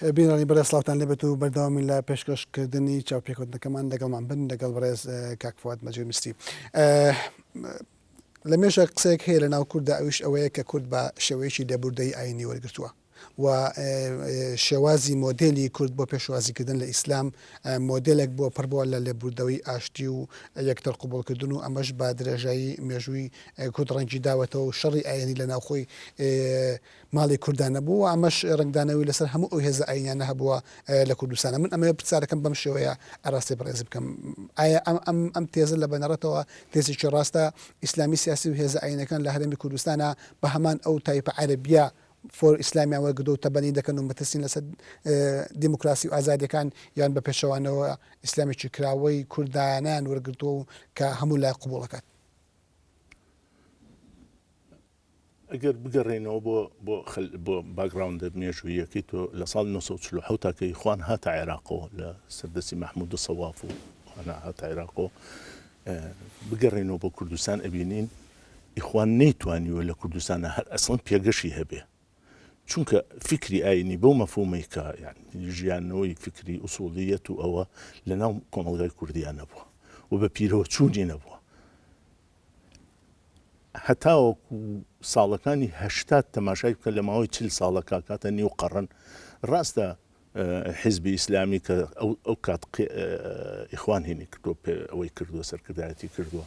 بینەرانی بەڕێز سڵاوتان لێبێت و بەردەوامین لە پێشکەشکردنی چاوپێکەوتنەکەمان لەگەڵمان بن لەگەڵ بەڕێز کاک فواد مەجید مسری. لە مێژە قسەیەک هەیە لە ناو کورددا ئەویش ئەوەیە کە کورد بە شێوەیەکی لێبوردەیی ئاینی وەرگرتووە و شێوازی مۆدێلی کورد بۆ پێشوازیکردن لە ئیسلام مۆدێلێک بووە پڕ بووە لە لێبوردەوەی ئاشتی و یەکتر قبوڵکردن و ئەمەش بە درێژایی مێژووی کورد ڕەنگی داوەتەوە و شەڕی ئاینی لە ناوخۆی ماڵی کوردا نەبوو و ئەمەش ڕەنگدانەوەی لەسەر هەموو ئەو هێزە ئایینیانە هەبووە لە کوردستانا. من ئەمەوێ پرسیارەکەم بەم شێوەیە ئاراستەی بەڕێزی بکەم، ئایا ئەم ئەم ئەم تێزە لە بنەڕەتەوە تێزێکی ڕاستە؟ ئیسلامی سیاسی و هێزە ئایینەکان لە هەرێمی کوردستانا بە هەمان ئەو تایپە عەرەبییە فۆر ئیسلامیان وەرگرتووە و تەبەنی دەکەن و مەترسین لەسەر دیموکراسی و ئازادییەکان یان بە پێچەوانەوە ئیسلامێکی کراوەی کوردانەیان وەرگرتووە و کە هەموو لایەک قبووڵ ئەکات؟ ئەگەر بگەڕێینەوە بۆ بۆ خەل بۆ باکگراوندە مێژووییەکەی تۆ لە ساڵی 1947 تا کە ئیخوان هاتە عێراقەوە لە سەردەستی مەحموود سەواف و ئەوانە هاتە عێراقەوە بگەڕێینەوە بۆ کوردستان ئەبینین ئیخوان نەیتوانیوە لە کوردستانە هەر ئەسڵەن پێگەشی هەبێ چونکە فیکری ئاینی بەو مەفهومەی کە یانی ژیانەوەی فیکری ئوسوڵیەت و ئەوە لەناو کۆمەڵگای کوردیا نەبووە و بە پیرەوە چوونی نەبووە هەتاوەکو ساڵەکانی 80 تەماشای بکە لە ماوەی چل ساڵە کاکاتە نیو قەڕن ڕاستە حیزبی ئیسلامی کە ئەو کات ئیخوان هینی کردو ئەوەی کردووە سەرکردایەتی کردووە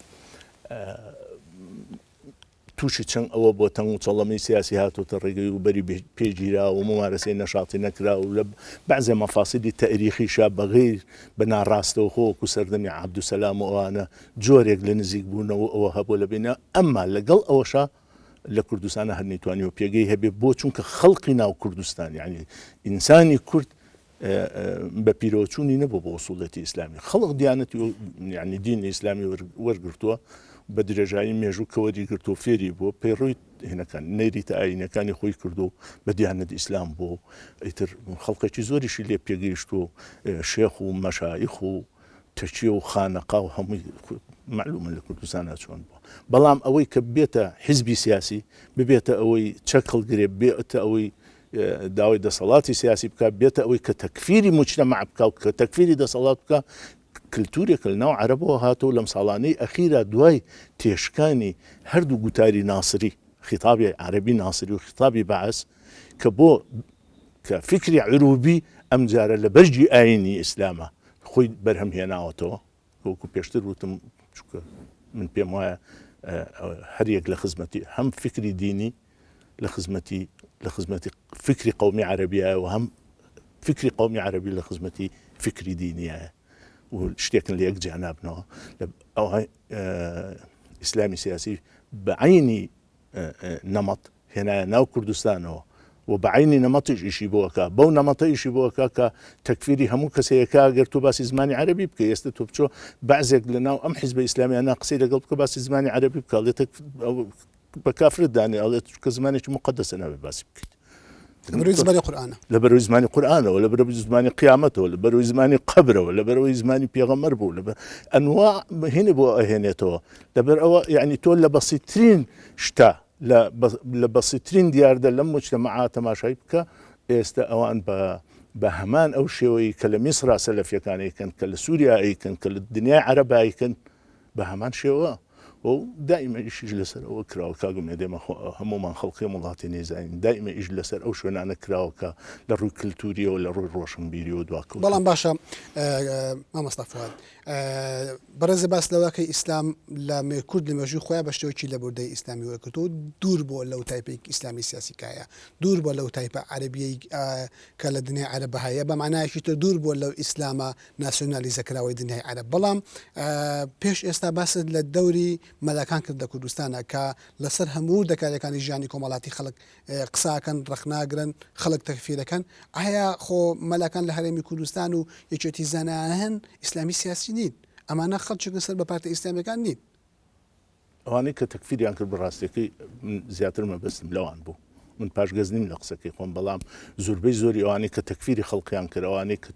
تووشی چەند ئەوە بۆ تەنگ و چەڵەمەی سیاسی هاتۆتە ڕێگەی و بەری پێگیرا و ممارەسەی نەشاتی نەکرا و لە بەعزێ مەفاسیدی تەئریخیشا بەغیر بە ناڕاستەوخۆ وەکو سەردەمی عەبدولسەلام و ئەوانە جۆرێک لە نزیک بوونەوە ئەوە هەبووە لە بینە ئەمما لەگەڵ ئەوەشا لە کوردستانە هەر نەیتوانیوە پێگەی هەبێ بۆ چونکە خەڵقی ناو کوردستان یعنی ئینسانی کورد بە پیرەوەچوونی نەبوو بۆ ئوسوڵیەتی ئیسلامی خەڵک دیانەتی یعنی دینی ئیسلامی وەرگرتووە بە درێژایی مێژوو کە وەری گرتووە فێری بووە پەیڕەوی هینەکان نەریتە ئایینەکانی خۆی کردو بە دیانەت ئیسلام بوو ئیتر خەڵکێکی زۆریشی لێ پێگەیشتووە شێخ و مەشایخ و تەکیە و خانەقا و هەمووی معلومە لە کوردستانە چۆن بووە بەڵام ئەوەی کە بێتە حیزبی سیاسی ببێتە ئەوەی چەک هەڵگرێ بێتە ئەوەی داوای دەسەڵاتی سیاسی بکات، بێتە ئەوەی کە تەکفیری موجتەمەع بکا و کە تەکفیری دەسەڵات بکا، کلتورێکە لە ناو عەرەبەوە هاتووە و لەم ساڵانەی ئەخیرا دوای تێشکانی هەردوو گوتاری ناسری، خیتابی عەرەبی ناسری و خیتابی بەعس، کە بۆ کە فیکری عروبی ئەمجارە لە بەرگی ئایینی ئیسلامە خۆی بەرهەم هێناوەتەوە، وەکو پێشتر وتم چونکە من پێم وایە هەر یەک لە خزمەتی هەم فکری دینی لە خزمەتی لە خزمەتی فکری قومی عەربیایە و هەم فکری قومی عەربی لە خزمەتی فکری دینیایە و شتێکن لە یەک جیا نابنەوە ئەو ئیسلامی سیاسی بە عینی نەمەط هێنایە ناو کوردستانەوە و بە عەینی نەمەتیش ئیشی بۆ ئەکا، بەو نەمەتە ئیشی بۆ ئەکا کە تەکفیری هەموو کەسێ ئەکا، گەر تۆ باسی زمانی عەرەبی بکەی، ئێستە تۆ بچۆ بەعزێک لە ناو ئەم حیزبە ئیسلامیانە قسەی لەگەڵ بکە باسی زمانی عەرەبی بکە، ئەڵێ تەک بە کافرت دانێ، ئەڵێ چونکە زمانێکی موقەدەسە نابێ باسی بکەیت. لەبەرەوەی زمانی قورئانە. لەبەرەوەی زمانی قورئانەوە، لەبەرەوەی زمانی قیامەتەوە، لەبەرەوەی زمانی قەبرەوە، لەبەرەوەی زمانی پێغەمبەر بوو، لەبەر ئەنوا هینی بۆ ئەهێنێتەوە. لەبەر ئەوە یعنی تۆ لە بەسیترین شتە لە لە بەسیترین دیاردە لەم موجتەمەعە تەماشای بکە ئێستە ئەوان بە بە هەمان ئەو شێوەی کە لە میسرا سەلەفیەکان ئەیکەن کە لە سووریا ئەیکەن کە لە دنیای عەرەب ئەیکەن بە هەمان شێوە و دائیمە ئیشیش لەسەر ئەوە کراوە کاک ئومێد ئێمە هەموومان خەڵکی ئەم وڵاتی نەیزانین دائیمە ئیش لەسەر ئەو شوێنانە کراوە کە لە ڕووی کلتوریەوە لە ڕووی ڕۆشنبیریەوە دواکەوتوون. بەڵام باشە مامۆستا فواد بەڕێزە باس لەوە کە ئیسلام لە کورد لە مێژووی خۆیان بە شێوەیەکی لەبوردەی ئیسلامی وەرگرتووە و دوور بووە لەو تایپەی ئیسلامی سیاسی کە هەیە دوور بووە لەو تایپە عەرەبیەی کە لە دنیای عەرەب هەیە بە مانایەکی تر دوور بووە لەو ئیسلامە ناسیۆنالیزەکراوەی دنیای عەرەب بەڵام پێش ئێستا باست لە دەوری مەلاکان کرد لە کوردستانە کە لەسەر هەموو وردەکاریەکانی ژیانی کۆمەڵاتی خەڵک قساکەن ڕەخناگرن خەڵک تەکفیرەکەن ئایا خۆ مەلاکان لە هەرێمی کوردستان و یەکێتی زانایان هەن ئیسلامی سیاسی نین ئەمانە خەڵکێکن سەر بە پارتە ئیسلامیەکان نین. ئەوانەی کە تەکفیریان کرد بەڕاستیەکەی من زیاتر مەبەستم لەوان بوو من پاشگەز نیم لە قسەکەی خۆم بەڵام زۆربەی زۆری ئەوانەی کە تەکفیری خەڵکیان کرد ئەوانەی کە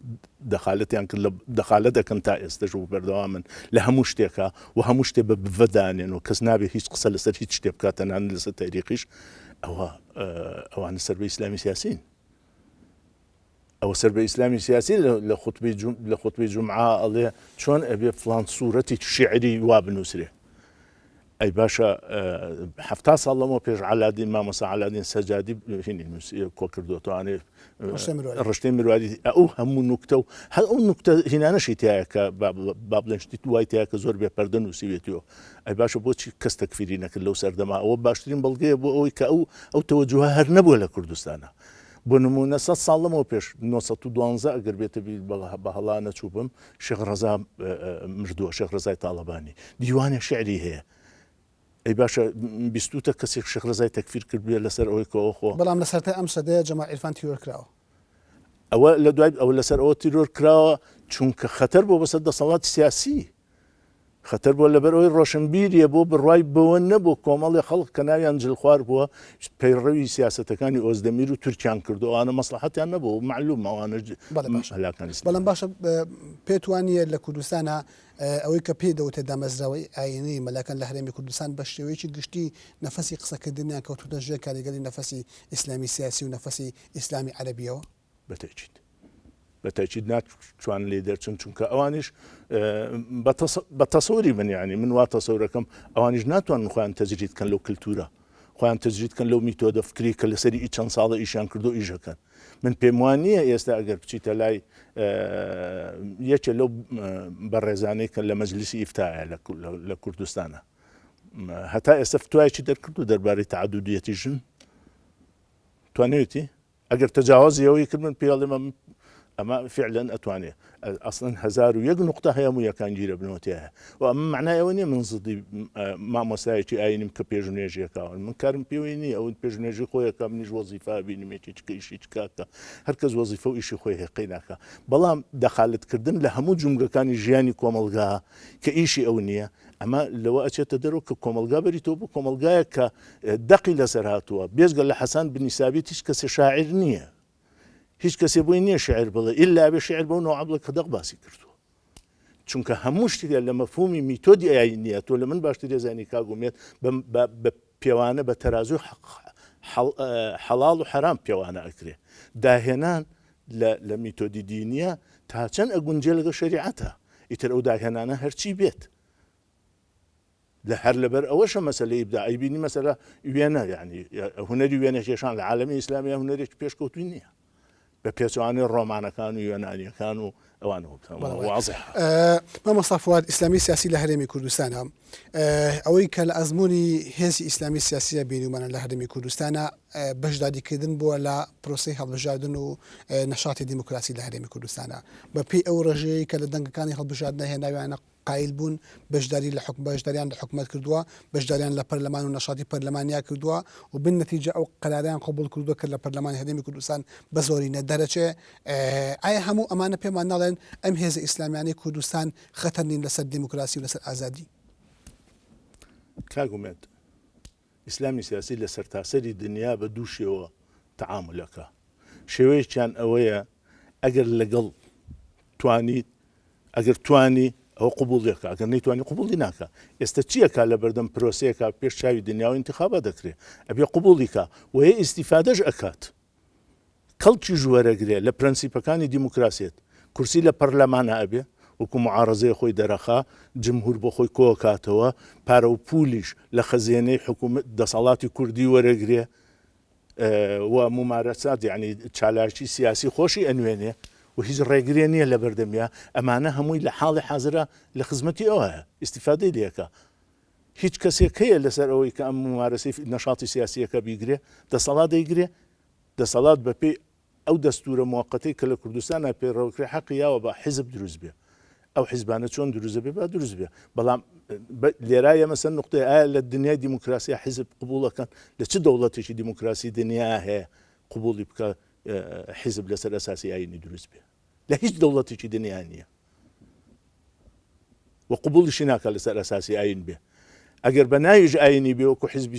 دەخالەتیان کرد لە دەخالەت دەکەن تا ئێستەش و بەردەوامن لە هەموو شتێکا و هەموو شتێ بە بڤە دانێن و کەس نابێ هیچ قسە لەسەر هیچ شتێ بکات تەنانەت لەسەر تەریقیش ئەوە ئەوانە سەر بە ئیسلامی سیاسین. ئەوە سەر بە ئیسلامی سیاسی لە خوتبەی لە خوتبەی جومعە ئەڵێ چۆن ئەبێ فڵان سوورەتی شیعری وا بنووسرێ. ئەی باشە حەفتا ساڵ لەمەوە پێش عەلادین مامۆستا عەلادین سەجادی هینی نووسی کۆ کردووەتەوانێ ڕشتەی مرواری ئەو هەموو نوکتە و هەر ئەو نوکتە هینانەشی تایە کە با بڵێن شتی وای تایە کە زۆر بێ پەردە نووسیوێتیەوە ئەی باشە بۆچی کەس تەکفیری نەکرد لەو سەردەما ئەوە باشترین بەڵگەیە بۆ ئەوەی کە ئەو ئەو تەوەجوهە هەر نەبووە لە کوردستانە بۆ نموونە سەد ساڵ لەمەوە پێش 912 ئەگەر بێتە بیر بە هەڵا نەچووبم شێخ ڕەزا مردووە شێخ ڕەزای تاڵەبانی دیوانێ شعری هەیە ئەی باشە بیستوتە کەسێک شێخ ڕەزای تەکفیر کردبێ لەسەر ئەوەی کە ئەو خۆ بەڵام لە سەرەتای ئەم سەدەیە جەمال عیرفان تیرۆر کراوە. ئەوە لە دوای ئەوە لەسەر ئەوە تیرۆر کراوە چونکە خەتەر بۆ بەسەر دەسەڵاتی سیاسی خەتەر بووە لەبەر ئەوەی ڕۆشنبیریە بۆ بڕوای بەوە نەبوو کۆمەڵی خەڵک کە ناویان جلخوار بووە پەیڕەوی سیاسەتەکانی ئۆزدەمیر و تورکیان کردو ئەوانە مەسڵەحەتیان نەبوو مەعلوم ئەوانە بەڵام باشە پێت وانییە لە کوردستانە ئەوەی کە پێی دەوتێت دامەزراوەی ئاینی مەلاکان لە هەرێمی کوردستان بە شێوەیەکی گشتی نەفەسی قسەکردنیان کەوتووتە ژێر کاریگەری نەفەسی ئیسلامی سیاسی و نەفەسی ئیسلامی عەرەبیەوە؟ بە تەئکید بە تەئکید ناتوانن لێی دەرچن چونکە ئەوانیش بە تەسەوری من یعنی من وا تەسەورەکەم ئەوانیش ناتوانن خۆیان تەجرید کەن لەو کللتورە خۆیان تەجرید کەن لەو میتۆدە فکری کە لەسەری ئی چەند ساڵە ئیشیان کردو ئیشەکەن من پێم وان نییە ئێستا ئەگەر بچیتە لای یەکێ لەو بەڕێزانەی کە لە مەجلیسی ئیفتایە لە کوردستانە هەتا ئێستا فتوایەکی دەرکردو دەربارەی تعددیەتی ژن توانیوێتی ئەگەر تەجاوەزی ئەوەی کرد من پێی ئەڵێم ئەمە فعلا ئەتوانێ ئەسڵەن 1001 نقطە هەیە هەموو یەکانگیرە بنەوە تیایە و ئەمە معنای ئەوە نییە من زدی مامۆستایەکی ئاینیم کە پێش نوێژێکاون من کارم پێوەی نییە ئەو پێش نوێژی خۆیەکە منیش وەزیفە بینم یەکێکی کە ئیشی کاکە هەر کەس وەزیفە و ئیشی خۆی هەیە قەی ناکا بەڵام دەخالەتکردن لە هەموو جومگەکانی ژیانی کۆمەڵگا کە ئیشی ئەو نییە ئەمە لەوە ئەچێتە دەرەوە کە کۆمەڵگا بەریتەوە بۆ کۆمەڵگایەک کە دەقی لەسەر هاتووە بێجگە لە حەسان بنی سابیت هیچ کەسێ شاعیر نییە هیچ کەسێ بۆی نییە شعر بڵێ ئیلا بێ شعر بەو نەوعە بڵێ کە دەق باسی کردووە چونکە هەموو شتێک لە مەفهومی میتۆدی ئاینیە تۆ لە من باشتر دەزانی کاک ئومێد بە پێوانە بە تەرازوی حەڵاڵ و حەرام پێوانە ئەکرێ داهێنان لە میتۆدی دینیە تا چەند ئەگونجێ لەگەڵ شەریعەتە ئیتر ئەو داهێنانە هەرچی بێت لە هەر لەبەر ئەوەشە مەسەلەی ئیبداع ئەیبینی مەسەلە وێنە یعنی هونەری وێنەکێشان لە عالەمی ئیسلامیە هونەرێکی پێشکەوتووی نییە بە پێچەوانەی ڕۆمانەکان و یۆنانیەکان و ئەوانەوە وازح. مامۆستا فواد ئیسلامی سیاسی لە هەرێمی کوردستانە ئەوەی کە لە ئەزموونی هێزی ئیسلامی سیاسیە بینیومانە لە هەرێمی کوردستانە بەشداریکردن بووە لە پرۆسەی هەڵبژاردن و نەشاتی دیموکراسی لە هەرێمی کوردستانە بە پێی ئەو ڕێژەیە کە لە دەنگەکانی هەڵبژاردنە هێناویانە قایل بوون، بەشداری لە حوکم بەشداریان لە حکومەت کردووە، بەشداریان لە پەرلەمان و نەشاتی پەرلەمانیا کردووە و بالنەتیجە ئەو قەرارەیان قبوڵ کردووە کە لە پەرلەمانی هەرێمی کوردستان بە زۆرینە دەرەچێ. ئایا هەموو ئەمانە پێمان ناڵێن ئەم هێزە ئیسلامیانەی کوردستان خەتەر نین لەسەر دیموکراسی و لەسەر ئازادی؟ کاک ئومێد، ئیسلامی سیاسی لە سەرتاسەری دنیا بە دوو شێوە تەعامول ئەکا. شێوەیەکیان ئەوەیە ئەگەر لەگەڵ توانیت ئەگەر توانی ئەوە قبوڵی ئەکا ئەگەر نەیتوانی قبوڵی ناکا. ئێستا چی ئەکا لە بەردەم پرۆسەیەکا پێش چاوی دنیا و ئینتخابات دەکرێ ئەبێ قبوڵی کا و هەیە ئیستیفادەش ئەکات. کەڵکیش وەرەگرێ لە پرەنسیپەکانی دیموکراسیەت، کورسی لە پەرلەمانا ئەبێ، وەکو موعارەزەی خۆی دەرەخا، جمهور بۆ خۆی کۆکاتەوە، پارە و پولیش لە خەزێنەی حکومەت دەسەڵاتی کوردی وەرەگرێ و مومارەسات یانی چالاکی سیاسی خۆشی ئەنوێنێ و هیچ ڕێگرێ نییە لە بەردەمیا، ئەمانە هەمووی لە حاڵی حازرا لە خزمەتی ئەوایە، ئیستیفادەی لێ ئەکا. هیچ کەسێک هەیە لەسەر ئەوەی کە ئەم مومارەسەی نەشاتی سیاسییەکە بیگرێ؟ دەسەڵات دەیگرێ؟ دەسەڵات بەپێی ئەو دەستوورە موەقەتەی کە لە کوردستانا پەیڕەوکرێ حەقی یاوە با حیزب دروست بێ. ئەو حیزبانە چۆن دروست دەبێ با دروست بێ. بەڵام لێرا ئێمە سەر نوقتەیە ئایا لە دنیای دیموکراسیا حیزب قبوڵ ئەکەن؟ لە چ دەوڵەتێکی دیموکراسی دنیا هەیە قبوڵی بکا حیزب لەسەر ئەساسی ئایینی دروست بێ؟ لە هیچ دەوڵەتێکی دنیا نییە. و قبوڵیشی ناکات لەسەر ئەساسی ئاین بێ ئەگەر بە ناویش ئاینی بێ وەکو حزبی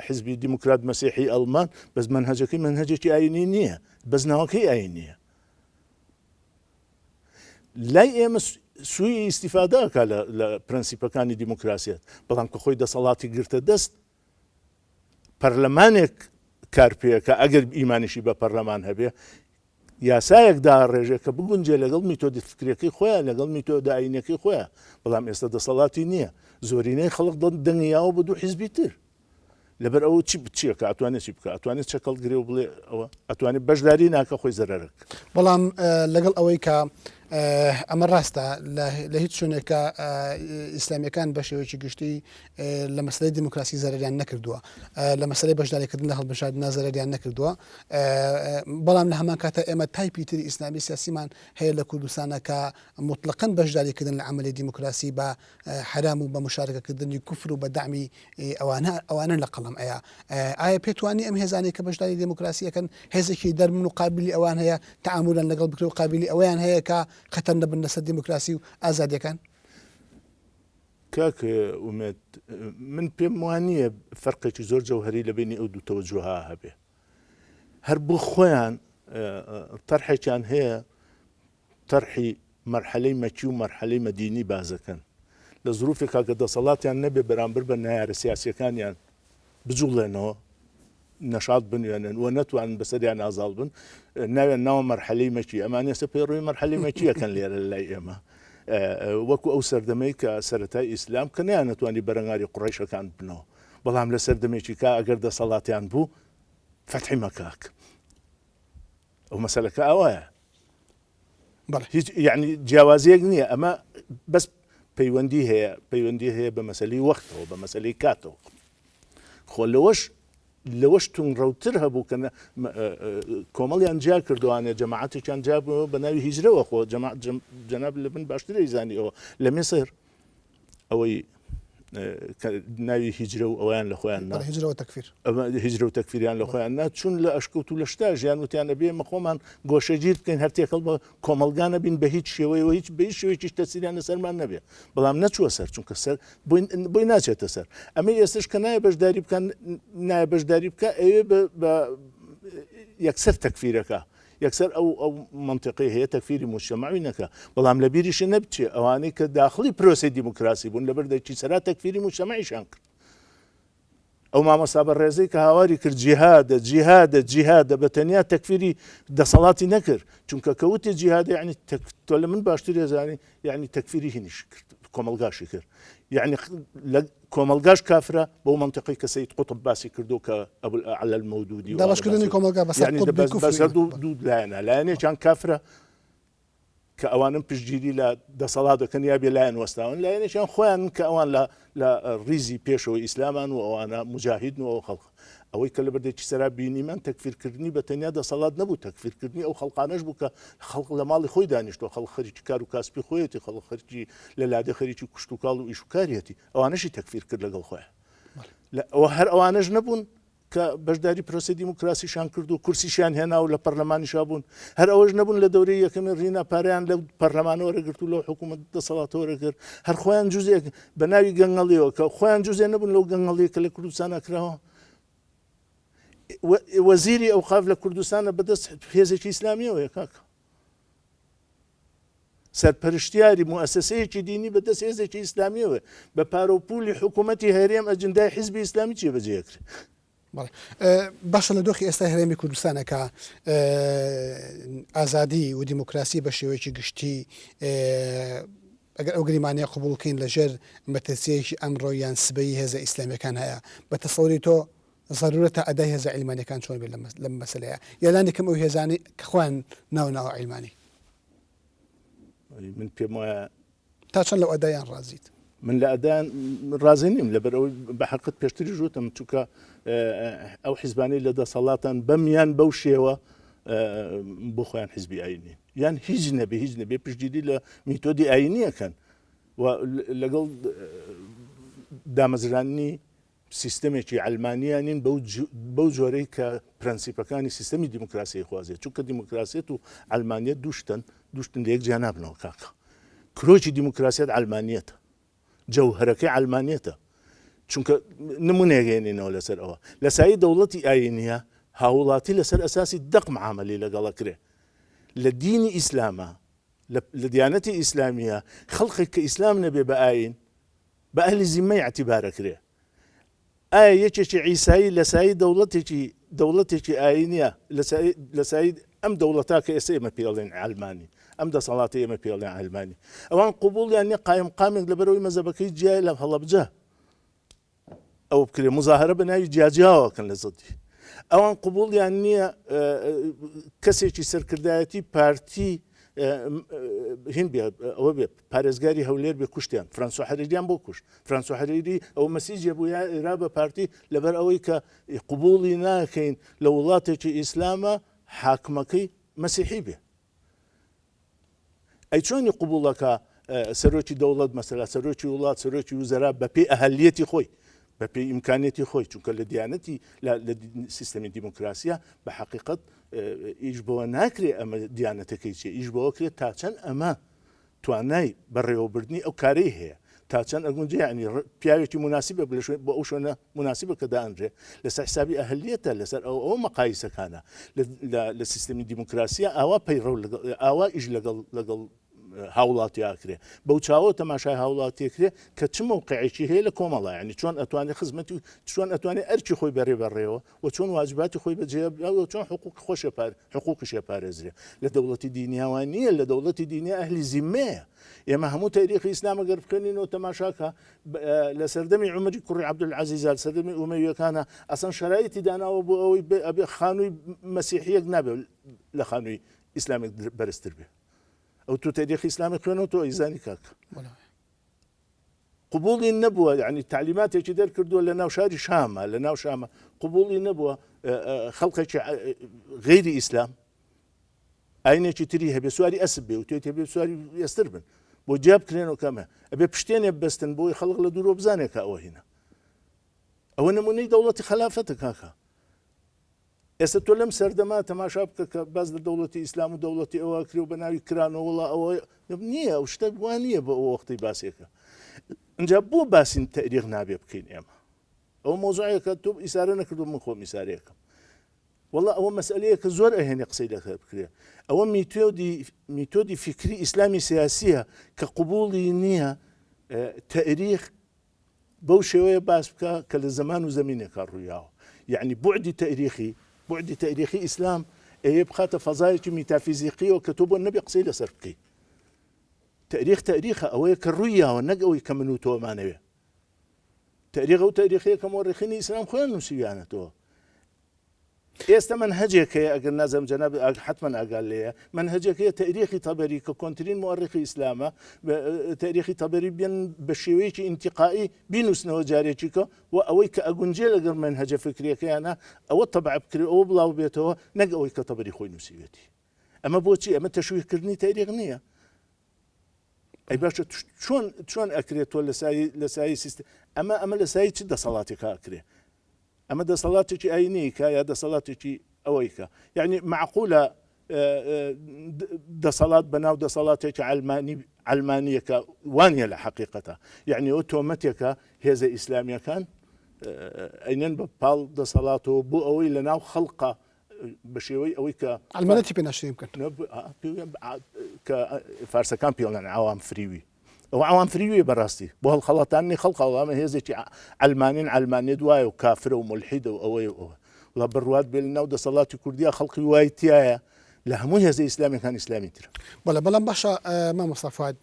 حزبی دیموکرات مەسیحی ئەڵمان بەس مەنهەجەکەی مەنهەجێکی ئاینی نییە بەس ناوەکەی ئاینیە لای ئێمە سوی ئیسیفادەکە لە پرەنسیپەکانی دیموکراسیەت بەڵام کە خۆی دەسەڵاتی گرتە دەست پەرلەمانێک کار پێکە ئەگەر ئیمانیشی بە پەرلەمان هەبێ. یاسایەک داڕێژێ کە بگونجێ لەگەڵ میتۆدی فکرەکەی خۆیان لەگەڵ میتۆدە ئاینەکەی خۆیان بەڵام ئێستا دەسەڵاتی نییە زۆرینەی خەڵک دەنگی یاوە بە دوو حیزبی تر لەبەر ئەوە چی چیەکە ئەتوانێت چی بکە ئەتوانێت چەک هەڵگرێ و بڵێ ئەوە ئەتوانێت بەشداری ناکە خۆی زەرەرەک. بەڵام لەگەڵ ئەوەی کە ئەمە ڕاستە لە هیچ شوێنێکە ئیسلامیەکان بە شێوەیەکی گشتی لە مەسلەی دیموکراسی زەرەریان نەکردووە لە مەسلەی بەشداریکردن لە هەڵبژاردنە زەرەریان نەکردووە بەڵام لە هەمان کاتە ئێمە تایپی تری ئیسلامی سیاسیمان هەیە لە کوردستانە کە موتڵەقەن بەشداریکردن لە عەمەلی دیموکراسی بە حەرام و بە مشارەکەکردنی کوفر و بە دەعمی ئەوانە ئەوانە لە قەڵەم ئەیا. ئایا پێت وا نییە ئەم هێزانەی کە بەشداری دێموکراسی ئەکەن هێزێکی دەرمن و قابیلی ئەوان هەیە تەعامولیان لەگەڵ بکرێ و قابیلی ئەوەیان هەیە کە خەتەر نەبن لەسەر دێموکراسی و ئازادیەکان؟ کاک ئومێد من پێم وا نییە فەرقێکی زۆر جەوهەری لە بەینی ئەو دوو تەوەجوهە هەبێ. هەر بۆ خۆیان تەرحێکیان هەیە تەرحی مەرحەلەی مەکی و مەرحەلەی مەدینی بازەکەن لە زروفێکا کە دەسەڵاتیان نەبێ بەرامبەر بە نەیارە سیاسیەکانیان بجوڵێنەوە نەشاط بنوێنن و نەتوانن بەسەریان ئازاڵ بن ناویان ناوە مەرحەلەی مەکی ئەمان ئێستا پەیڕەوی مەرحەلەی مەکیەکەن لێرە لای ئێمە وەکو ئەو سەردەمەی کە سەرەتای ئیسلام کە نەیانەتوانی بەرەنگاری قوڕەیشەکان بنەوە بەڵام لە سەردەمێکی کا ئەگەر دەسەڵاتیان بوو فەتحی مەکاک ئەو مەسەلەکە ئاوایە بەڵێ. هیچ یعنی جیاوازیەک نییە ئەمە بەس پەیوەندی هەیە پەیوەندی هەیە بە مەسەلەی وەختەوە بە مەسەلەی کاتەوە خۆ لەوەش لەوەش تونڕەوتر هەبوو کە کۆمەڵیان جیا کردوانێ جەماعەتێکیان جیا بووەوە بە ناوی هیجرەوە خۆ جەماعەت جەناب لە من باشتر زانی ئەوە لە میسر ئەوەی ناوی هیجرە و ئەویان لە خۆیان نا هیجرە و تەکفیر هیجرە و تەکفیریان لە خۆیان نا چون لە ئەشکەوت و لە شتا ژیان وتیان ئەبێ ئێمە خۆمان گۆشەگیر بکەین هەر تێکەڵ بە کۆمەڵگا نەبین بە هیچ شێوەیەوە هیچ بە هیچ شێوەیەکیش تەسیریان لەسەرمان نەبێ بەڵام نەچووە سەر چونکە سەر بۆی ناچێتە سەر ئەمەی ئێستش کە نایە بەشداری بکەن نایە بەشداری بکە ئەوێ بە یەکسەر تەکفیرەکە یەکسەر ئەو ئەو مەنتیقەی هەیە تەکفیری موجتەمەعی نەکا بەڵام لە بیریشی نەبچێ ئەوانەی کە داخڵی پرۆسەی دیموکراسی بوون لەبەر دەرکی سەرا تەکفیری موجتەمەعیشان کرد ئەو مامۆستا بەڕێزەی کە هاواری کرد جیهادە جیهادە جیهادە بە تەنیا تەکفیری دەسەڵاتی نەکرد چونکە کەوتی جیهادە یعنی تۆ لە من باشتر زانی یعنی تەکفیری هینیش کرد کۆمەڵگاشی کرد یعنی لە کۆمەڵگاش کافرە بەو مەنتیقەی کە سەید قوتب باسی کردو کە ئەبو الاعلی المەودودی و ئەوانە دابەشکردنی باسی کۆمەڵگا بەسەر یعنی قوتبی بەس کوفر و بەسەر ئیمان دوو دوو لایەنە لایەنێکیان کافرە کە ئەوانم پشتگیری لە دەسەڵات دەکەن یا بێ لایەن وەستاون لایەنێکیان خۆیان کە ئەوان لە لە ڕیزی پێشەوەی ئیسلامان و ئەوانە موجاهیدن و ئەو خەڵک ئەوەی کە لە بەردێکی سەرا بینیمان تەکفیرکردنی بە تەنیا دەسەڵات نەبوو، تەکفیرکردنی ئەو خەڵقانەش بوو کە خەڵک لە ماڵی خۆی دانیشتووە، خەڵک خەریکی کار و کاسپی خۆیەتی، خەڵک خەریکی لە لادێ خەریکی کوشتوکاڵ و ئیش و کاریەتی، ئەوانەشی تەکفیر کرد لەگەڵ خۆیان. ئەوە هەر ئەوانەش نەبوون کە بەشداری پرۆسەی دیموکراسیشان کرد و کورسیشیان هێنا و لە پەرلەمانیشا بوون، هەر ئەوەش نەبوون لە دەورەی یەکەمی ڕینا پارەیان لە پەرلەمانەوە وەرەگرت و لەو حکوومەت دەسەڵاتەوە وەرەگرت، هەر خۆیان جوزێک بە ناوی گەنگەڵیەوە کە خۆیان جوزێ نەبوون لەو گەنگەڵیە کە لە کوردستانا کراوە. وەزیری ئەوقاف لە کوردستانە بەدەست هێزێکی ئیسلامیەوەیە کاکە. سەرپەرشتیاری موئەسەسەیەکی دینی بەدەست هێزێکی ئیسلامیەوە بە پارە و پولی حکوومەتی هەرێم ئەجندای حیزبی ئیسلامی جێبەجێ کرد. بەڵێ باشە لە دۆخی ئێستای هەرێمی کوردستانە کە ئازادی و دیموکراسی بە شێوەیەکی گشتی ئەگەر ئەو گریمانەیە قبوڵ کەین لە ژێر مەترسیەکی ئەمڕۆ یان سبەی هێزە ئیسلامیەکان هەیە بە تەسەوری تۆ زەرورەتە ئەدای هێزە عیلمانیەکان چۆن بێت لەم مەسەلەیە یا لانی کەم ئەو هێزانەی کە خۆیان ناو ناوە عیلمانی؟ من پێم وایە تا چەند لەو ئەدایان ڕازیت؟ من لە ئەدایان ڕازی نیم لەبەر ئەوەی بە حەقت پێشتریش وتم چونکە ئەو حیزبانەی لە دەسەڵاتان بەم یان بەو شێوە بۆ خۆیان حیزبی ئاینین یان هیچ نەبێ هیچ نەبێ پشتگیری لە میتۆدی ئاینیەکەن و لەگەڵ دامەزرانی سیستەمێکی عەلمانییان نین بەو جۆرەی کە پرەنسیپەکانی سیستەمی دیموکراسی ئەیخوازێت، چونکە دیموکراسیەت و عەلمانیەت دوو شتن، دوو شتن لە یەک جیا نابنەوە کاکە. کرۆکی دیموکراسیەت عەلمانیەتە، جەوهەرەکەی عەلمانیەتە. چونکە نمونەیەک هێنینەوە لەسەر ئەوە، لە سایەی دەوڵەتی ئایینیە هاووڵاتی لەسەر ئەساسی دەق معامەلەی لەگەڵ ئەکرێ. لە دینی ئیسلاما، لە دیانەتی ئیسلامیە خەڵقێک کە ئیسلام نەبێ بە ئایین، بە ئەهلی زیممە ئیعتیبار ئەکرێ. ئایا یەکێکی عیسایی لە سایەی دەوڵەتێکی دەوڵەتێکی ئایینیە لە سایەی لە سایەی. ئەم دەوڵەتە کە ئێستا ئێمە پێی ئەڵێن عەلمانی، ئەم دەسەڵاتەی ئێمە پێی ئەڵێن عەلمانی، ئەوان قبوڵیان نیە قایمقامێک لەبەرئەوەی مەزەبەکەی جیایە لە هەڵەبجە ئەوە بکرێ مزاهرە بە ناوی جیاجیاوە کەن لە زدی. ئەوان قبوڵیان نییە کەسێکی سەرکردایەتی پارتی هین بێ ئەوە بێ پارێزگاری هەولێر بێ کوشتیان فرانسۆ حەریریان بۆ کوشت فرانسۆ حەریری ئەو مەسیجێ بوو یا بە پارتی لەبەر ئەوەی کە قبوڵی ناکەین لە وڵاتێکی ئیسلامە حاکمەکەی مەسیحی بێ ئەی چۆنی قبوڵەکە سەرۆکی دەوڵەت مەسەلا سەرۆکی وڵات سەرۆکی وزەرا بەپێی ئەهلیەتی خۆی بەپێی ئیمکانیەتی خۆی چونکە لە دیانەتی لە سیستەمی دیموکراسیە بە حقیقت ئیش بەوە ناکرێ ئەمە دیانەتەکەی چێ ئیش بەوە کرێت تا چەند ئەمە توانای بەڕێوەبردنی ئەو کارەی هەیە تا چەند ئەگونجێ یانی پیاوێکی موناسیبە لە شوێن بۆ ئەو شوێنە موناسیبە کە دائەنرێ لەسەر حسابی ئەهلیەتە لەسەر ئەو ئەو مەقایسەکانە لە سیستەمی دیموکراسیە ئاوا پەیڕەو لەگەڵ ئاوا ئیش لەگەڵ لەگەڵ هاوڵاتی ئاکرێ بەو چاوە تەماشای هاوڵاتیەکرێ کە چ مەوقعێکی هەیە لە کۆمەڵا یعنی چۆن ئەتوانێت خزمەتی و چۆن ئەتوانێت ئەرکی خۆی بەرێ بەڕێوە و چۆن واجباتی خۆی بەجێ و چۆن حقوق خۆشێ پار حقوقیشێ پارێزرێ لە دەوڵەتی دینیا وا نییە لە دەوڵەتی دینیا ئەهلی زیمەیە ئێمە هەموو تەریخی ئیسلام ئەگەر بخوێنینەوە تەماشاکە لە سەردەمی عومەری کوڕی عەبدولعەزیزا لە سەردەمی ئومەویەکانە ئەسەن شەرایتی داناوە بۆ ئەوەی ئەبێ خانووی مەسیحیەک نابێ لە خانووی ئیسلامێک بەرزتر بێ ئەو تۆ تەریخی ئیسلامی خوێنەوە تۆ ئەیزانی کاکە قبوڵی نەبووە یعنی تەعلیماتێکی دەرکردووە لە ناو شاری شامە لە ناو شامە قبوڵی نەبووە خەڵکێکی غەیری ئیسلام ئاینێکی تری هەبێ سواری ئەسب بێ و توێت هەبێ سواری ئێستر بن بۆ جیا بکرێنەوە کەمە ئەبێ پشتێنێ بەستن بۆی خەڵک لە دوورۆ بزانێت کە ئەوە هینە ئەوە نمونەی دەوڵەتی خەلافەتە کاکە ئێستا تۆ لەم سەردەمە تەماشا بکە کە باس لە دەوڵەتی ئیسلام و دەوڵەتی ئەوە کرێ و بە ناوی کرانەوە وڵا ئەوە نییە ئەو شتە وا نییە بۆ ئەو وەختی باسێکە ئینجا بۆ باسین تەریخ نابێ بکەین ئێمە ئەو مۆزوعێکە تۆ ئیسارە نەکردو من خۆم ئیسارەکەم وەڵا ئەوە مەسئلەیە کە زۆر ئەهێنێ قسەی لەسەر بکرێ ئەوە میتۆدی میتۆدی فیکری ئیسلامی سیاسیە کە قبوڵی نییە تەریخ بەو شێوەیە باس بکە کە لە زەمان و زەمینێکا ڕوویاوە. یەعنی بوعدی تەئریخی، بوعدی تەئریخی ئیسلام ئەیەوێ بخاتە فەزایەکی میتافیزیقیەوە کە تۆ بۆت نەبێ قسەی لەسەر بکەی. تەئریخ تەئریخە، ئەوەیە کە ڕووی یاوە نەک ئەوەی کە من و تۆ ئەمانەوێ. تەئریخ ئەو تەئریخەیە کە مۆڕیخینی ئیسلام خۆیان نووسیویانەتەوە. ئێستە مەنهەجێک هەیە ئەگەر نازانم جەنابت ئاگ حەتمەن ئاگات لێیە مەنهەجێک هەیە تەئریخی تەبەری کە کۆنترین موئەڕیخی ئیسلامە تەئریخی تەبەری بێن بە شێوەیەکی ئینتیقائی بینووسنەوە جارێکی کە و ئەوەی کە ئەگونجێ لەگەڵ مەنهەجە فکریەکەیانە ئەوە تەبع بکرێ ئەوە بڵاو بێتەوە نەک ئەوەی کە تەبەری خۆی نووسیوێتی ئەمە بۆچی ئەمە تەشویهکردنی تەئریخ نییە ئەی باشە چۆن چۆن ئەکرێت تۆ لەسای لەسای سیست ئەمە ئەمە لەسای چ دەسەڵاتێکا ئەکرێ ئەمە دەسەڵاتێکی ئاینی کە یا دەسەڵاتێکی ئەوەی کە یعنی معقولە دەسەڵات بە ناو دەسەڵاتێکی ئەلمانی ئەلمانیەکە وانە لە حقیقەتە یعنی ئەو تۆمەتێکە هێزە ئیسلامیەکان ئەینەن بە پاڵ دەسەڵاتەوە بۆ ئەوەی لە ناو خەڵقە بە شێوەی ئەوەی کە ئەلمانەتی پێ ناشرین بکەن کە فارسەکان پێڵێن عوام فریوی ئەوە عەوام فریویە بەڕاستی بۆ هەڵخەڵەتاندنی خەڵک ئەوە هێزێکی عەلمانین عەلمانیت وایە و کافرە و مولحیدە و ئەوەیە و ئەوە وڵا بڕوات بێ لەناو دەسەڵاتی کوردیا خەڵکی وای تایە لە هەموو هێزە ئیسلامیەکان ئیسلامی ترە. بەڵێ بەڵام باشە مامۆستا فواد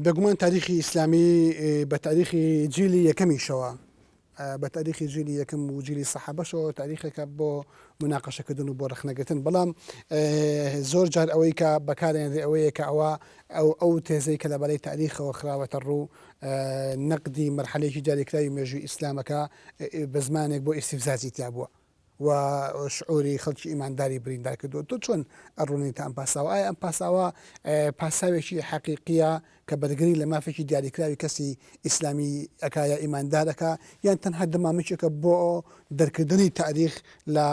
بێگومان تاریخی ئیسلامی بە تاریخی جیلی یەکەمیشەوە بە تاریخی جیلی یەکەم و جیلی سەحابەشەوە تاریخێکە بۆ مناقەشەکردن و بۆ ڕەخنەگرتن بەڵام زۆر جار ئەوەی کە بەکارێنرێ ئەوەیە کە ئەوە ئەو ئەو تێزەی کە لەبارەی تاریخەوە خراوەتە ڕوو نەقدی مەرحەلەیەکی دیاریکراوی مێژووی ئیسلامەکە بە زمانێک بۆ ئیستیفزازی تیا بووە و شعوری خەڵکی ئیمانداری بریندار کردووە تۆ چۆن ئەڕوونیتە ئەم پاساوە ئایا ئەم پاساوە پاساوێکی حەقیقیە کە بەرگری لە مافێکی دیاریکراوی کەسی ئیسلامی ئەکا یا ئیماندار ئەکا یان تەنها دەمامکێکە بۆ دەرکردنی تاریخ لە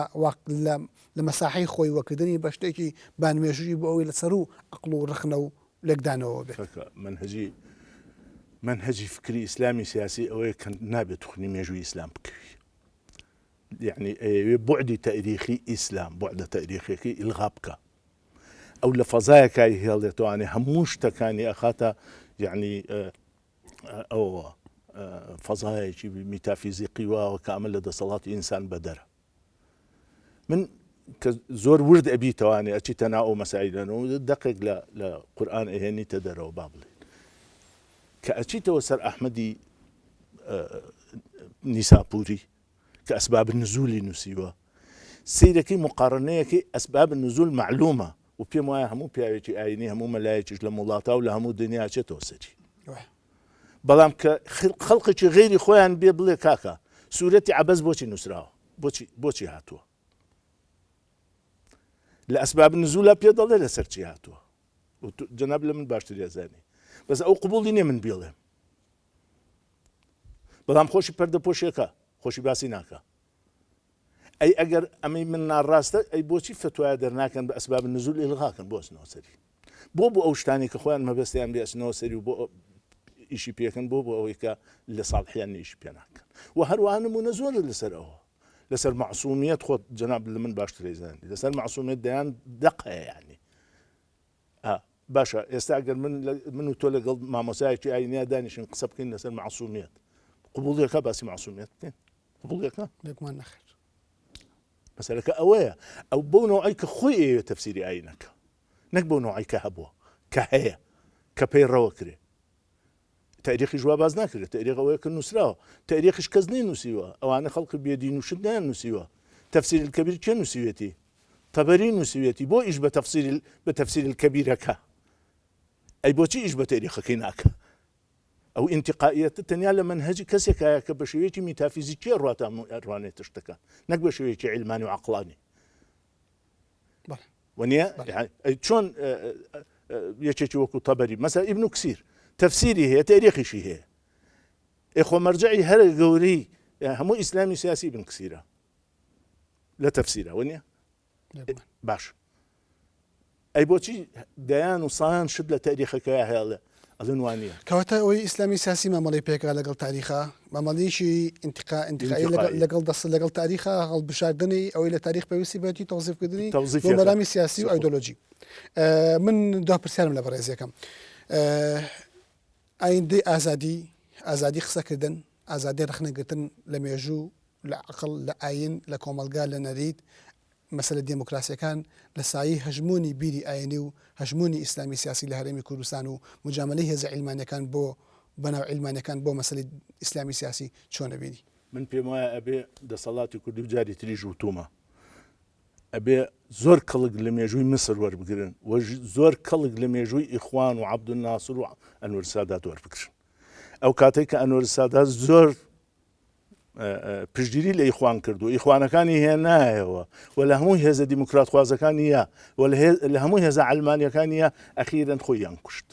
لە لە مەساحەی خۆی وە کردنی بە شتێکی بان مێژوویی بۆ ئەوەی لە سەروو عەقڵ و ڕەخنە و لێکدانەوەوە بێت. کاکە مەنهەجی مەنهەجی فکری ئیسلامی سیاسی ئەوەیە کە نابێت توخنی مێژووی ئیسلام بکەوی. یەعنی ئەیەوێ بوعدی تەئریخی ئیسلام، بوعدە تەئریخیەکەی ئیلغا بکا. ئەو لە فەزایەکا ئەیهێڵێتەوانێ هەموو شتەکانی ئەخاتە یەعنی ئەوەوە فەزایەکی میتافیزیقی واوە کە ئەمە لە دەسەڵاتی ئینسان بەدەرە. من. کە زۆر ورد ئەبیتەوانێ ئەچیتە ناو ئەو مەسایلانەوە دەقێک لە لە قورئان ئەهێنیتە دەرەوە با بڵێین کە ئەچیتەوە سەر ئەحمەدی نیساپوری کە ئەسباب نزولی نووسیوە سیرەکەی مقارنەیەکەی ئەسباب نزول معلومە و پێم وایە هەموو پیاوێکی ئاینی هەموو مەلایەکیش لە وڵاتا و لە هەموو دنیا چێتەوە سەری بەڵام کە خەڵقێکی غەیری خۆیان بێ بڵێ کاکە سورەتی عەبەس بۆچی نووسراوە بۆچی بۆچی هاتووە لە ئەسباب نزولا پێ دەڵێ لەسەر چی هاتووە جەناب لە من باشتر یازانی بەس ئەو قبولی نییە من بیڵێم بەڵام خۆشی پەردە پۆشێکە خۆشی باسی ناکە ئەی ئەگەر ئەمەی من ناڕاستە ئەی بۆچی فتوایە دەرناکەن بە ئەسباب نزول ئیلغاکەن بۆ ئەچنەوە سەری بۆ بۆ ئەو شتانی کە خۆیان مەبەستیان بێ ئەچنەوە سەری و بۆ ئیشی پێکەن بۆ بۆ ئەوەی کە لە ساڵحیان ئیشی پێ ناکەن و هەروەها نمونە زۆر لەسەر ئەوە لەسەر معسومیەت خۆت جەناب لە من باشتر زانی لەسەر معسومیەت دەیان دەق هەیە یعنی باشە ئێستا گەر من من و تۆ لەگەڵ مامۆسایەکی ئاینیا دانیشین قسە بکەین لەسەر معسومیەت قبوڵیەکە باسی معسومیەت بکەین قبوڵیەکە بێگومان نەخێر مەسەلەکە ئەوەیە ئەو بەو نەوعەی کە خۆی ئەیەوێت تەفسیری ئایینەکە نەک بەو نەوعەی کە هەبووە کە هەیە کە پەیڕەوە کرێ تاریخیش وا باز ناکرێت تاریخ ئەوەیە کە نووسراوە تاریخیش کەس نەی نووسیوە ئەوانە خەڵکی بێدین و شت نەیان نووسیوە تەفسیر الکبیر کێ نووسیوێتی تەبەری نووسیوێتی بۆ ئیش بە تەفسیر بە تەفسیر الکبیرەکە ئەی بۆچی ئیش بە تاریخەکەی ناکە ئەو ئینتیقائیەتە تەنیا لە مەنهەجی کەسێکایە کە بە شێوەیەکی میتافیزیکی ئەڕواتە ئەڕوانێتە شتەکان نەک بە شێوەیەکی عیلمانی و عەقڵانی. وەنیە؟ چۆن یەکێکی وەکو تەبەری مەسەلەن ئیبن کسیر تەفسیری هەیە تاریخیشی هەیە ئێ خۆ مەرجەعی هەرە گەورەی هەموو ئیسلامی سیاسی ئیبن کسیرە لە تەفسیرە وەنیە؟ باش ئەی بۆچی دەیان و سایان شت لە تاریخەکەیا هەیە ئەڵێ ئەڵێن وانیە. کەواتە ئەوەی ئیسلامی سیاسی مامەڵەی پێکرا لەگەڵ تاریخا مامەڵەیەکی ئینتقا ئینتقایی لەگەڵ ئینتقایی. لەگەڵ دەست لەگەڵ تاریخا هەڵبژاردنی ئەوەی لە تاریخ پێویستی بێتی تەوزیفکردنی بۆ تەوزیفیەکە مەرامی سیاسی و سخۆ. ئایدۆلۆژی من دوا پرسیارم لە بەڕێز یەکەم ئایندەی ئازادی ئازادی قسەکردن ئازادی ڕەخنەگرتن لە مێژوو لە عەقڵ لە ئاین لە کۆمەڵگا لە نەریت مەسەلە دێموکراسیەکان لە سایەی هەژموونی بیری ئایینی و هەژموونی ئیسلامی سیاسی لە هەرێمی کوردستان و موجامەلەی هێزە عیلمانیەکان بۆ بەناو عیلمانیەکان بۆ مەسەلەی ئیسلامی سیاسی چۆن ئەبینی؟ من پێم وایە ئەبێ دەسەڵاتی کوردی و جاری تریش وتومە ئەبێ زۆر کەڵک لە مێژووی میسر وەربگرن و زۆر کەڵک لە مێژووی ئیخوان و عەبدولناسر و ئەنوەر سادات وەربگرن ئەو کاتێک کە ئەنوەر سادات زۆر پشتگیری لە ئیخوان کرد و ئیخوانەکانی هێنایەوە و لە هەموو هێزە دیموکراتخوازەکانی یا و لە هەموو هێزە عەلمانیەکانی یا ئەخیرەن خۆیان کوشت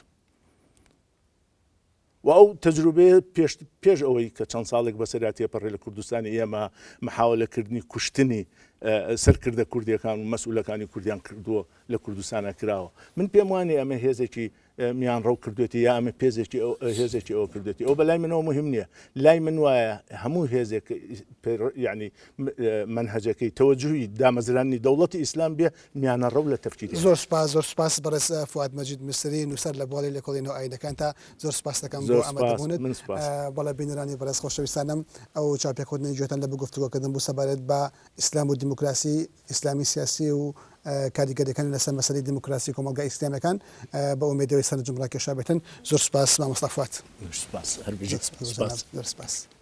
و ئەو تەجروبەیە پێش پێش ئەوەی کە چەند ساڵێک بەسەرا تێپەڕێ لە کوردستانی ئێمە محاولەکردنی کوشتنی سەرکردە کوردیەکان و مەسئولەکانی کوردیان کردووە لە کوردستانە کراوە من پێم وانێ ئەمە هێزێکی میانڕەو کردوێتی یا ئەمە پێزێکی هێزێکی ئەوە کردوێتی ئەو بەلای منەوە مهم نییە لای من وایە هەموو هێزێک ینی مەنهەجەکەی تەوەجوهی دامەزرانی دەوڵەتی ئیسلام بێ میانەڕەو لە تەفکیری زۆر سپاس زۆر سپاس بەڕێز فواد مەجید میسری نووسەر لە بواری لێکۆڵینەوە ئایینەکان تا زۆر سپاس دەکەم بۆ زۆر سپاس ئامادەبوونت من سپاس. بەڵێ بینەرانی بەڕێز خۆشەویستانم ئەو چاوپێکەوتنەی گوێتان لە بۆ گفتوگۆکردن بوو سەبارەت بە ئیسلام و دیموکراسی ئیسلامی سیاسی و کاریگەریەکانی لەسەر مەسەلەی دیموکراسی کۆمەڵگا ئیسلامیەکان بە ئومێدەوەی سەرنجم ڕاکێشابێتن زۆر سوپاس مامۆستا فواد. سوپاس هەر بژیت زۆر سوپاس. زۆر سوپاس.